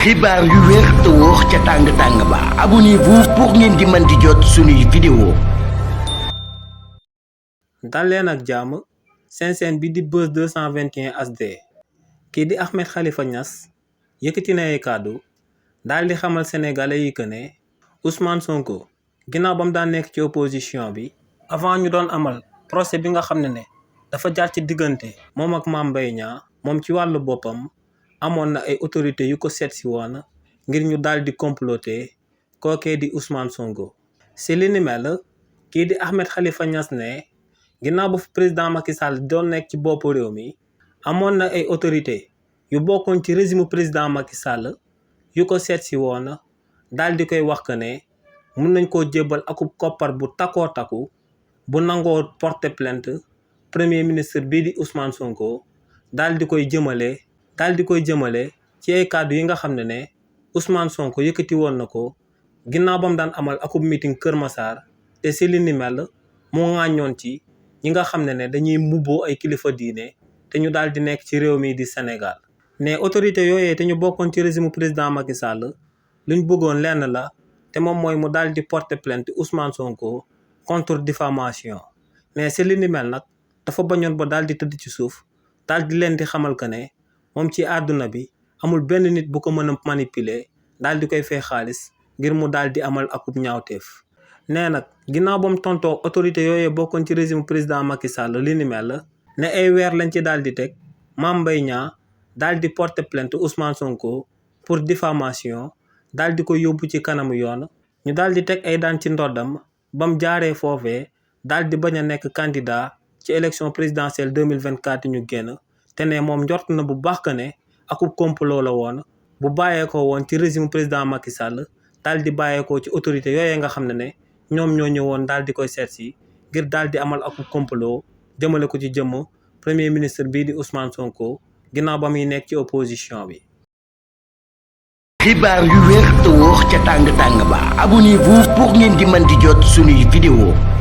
xibaar yu wér te wóor ca tàng-tàng ba abonnez-vous pour ngeen di mën di jot suñuy vidéo. dal leen ak jàmm seen chaîne bi di Buzz 221 HD kii di Ahmed Khalifa Niass yëkkati na ay kàddu daal di xamal sénégalais yi que ne Ousmane Sonko ginnaaw ba mu daan nekk ci opposition bi avant ñu doon amal procès bi nga xam ne dafa jaar ci diggante moom ak Mame Mbaye Niang moom ci wàllu boppam amoon na ay autorités yu ko seet si woon ngir ñu daal di comploter kookee di Ousmane Sonko. si li ni mel kii di Ahmed Khalifa Niass ne ginnaaw ba fi président Macky Sall doon nekk ci boppu réew mi amoon na ay autorités yu bokkoon ci régime président Macky Sall yu ko seet si woon daal di koy wax que ne mun nañ koo jébbal akub koppar bu takkoo takku bu nangoo porter plainte premier ministre bii di Ousmane Sonko daal di koy jëmale ci ay kàddu yi nga xam ne Ousmane Sonko yëkkati woon na ko ginnaaw ba mu daan amal akub meeting Kër Massar te si li ni mel moo ŋàññoon ci ñi nga xam ne dañuy mbubboo ay kilifa diine te ñu daal di nekk ci réew mi di Sénégal. ne autorité yooyee te ñu bokkoon ci régime président Macky Sall luñ bëggoon lenn la te moom mooy mu daal di porter plainte Ousmane Sonko contre diffamation mais si li ni mel nag dafa bañoon ba daal di tëdd ci suuf daal di leen di xamal que ne moom ci àdduna bi amul benn nit bu ko mën a manipuler daal di koy fay xaalis ngir mu daal di amal akub ñaawteef. nee nag ginnaaw ba mu tontoo autorité yooyee bokkoon ci régime président Macky Sall li ni mel ne ay weer lañ ci daal di teg Mame Mbaye Niang daal di porter plainte Ousmane Sonko pour diffamation daal di ko yóbbu ci kanamu yoon ñu daal di teg ay daan ci ndoddam ba mu jaaree foofee daal di bañ a nekk candidat ci élection présidentielle 2024 ñu génn. te ne moom njort na bu baax que ne akub complot la woon bu bàyyeekoo woon ci régime président Macky Sall daal di bàyyeekoo ci autorité yooyee nga xam ne ñoom ñoo ñëwoon daal di koy seet si ngir daal di amal akub complot jëmale ko ci jëmm premier ministre bii di Ousmane Sonko ginnaaw ba muy nekk ci opposition bi. xibaar yu wér te wóor ca tàng-tàng ba abonnez-vous pour ngeen di mën di jot suñuy vidéo.